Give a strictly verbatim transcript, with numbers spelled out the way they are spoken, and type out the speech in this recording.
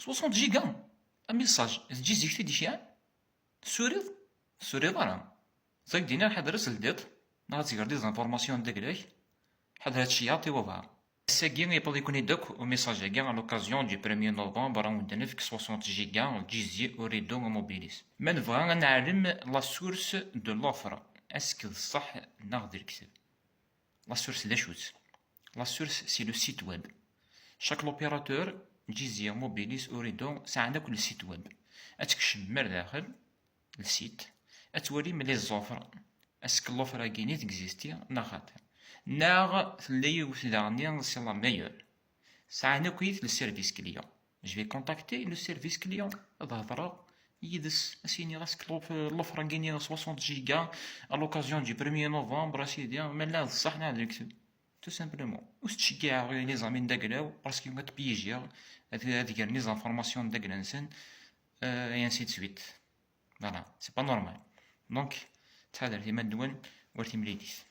Soixante giga. Un message d Jizzi i k-t-id-ikkan? Tessuriḍ? Tessuriḍ ara. Ẓag dina ḥader aseldiṭ, neɣ ad tger des informations d agla-k. Ḥader ad tceyyaḍ i wabɛaḍ. Ass-agi yewweḍ-iken-id akk umisaj-agi à l'occasion du premier novembre, ad wen-d-nefk soixante giga Jizzi Ooredoo Mobilis. Ma nebɣa ad neɛlem la source de l'offre, est-ce que d ṣṣeḥ neɣ d lekdeb? La source d acu-tt? La source, c'est le site web. Chaque l'opérateur, Jizzi, Mobilis, Ooredoo, sɛan akk le site web. Ad tkecmem ar daxel, le site, ad twalim les offres. Est-ce que l'offre-agi-nni texisti neɣ xaṭi? Neɣ tella yiwet daɣen-nni, c'est la meilleure. Sɛan akkit le service client. Je vais contacter le service client. Ad hedreɣ yid-s, ad s-iniɣ est-ce que l'off-, l'offre-agi-nni soixante giga à l'occasion du premier novembre, a sidi, ma llan d ṣṣeḥ neɣ d lekdeb. Tout simplement. Ur ttceggiɛeɣ les amis n dagla-w, parce que ad piégiɣ, ad, ad gren les informations n dagla-nsen, euh, et ainsi de suite. Voilà, c'est pas normal. Donc, ttḥadaret iman-nwen war timlilit.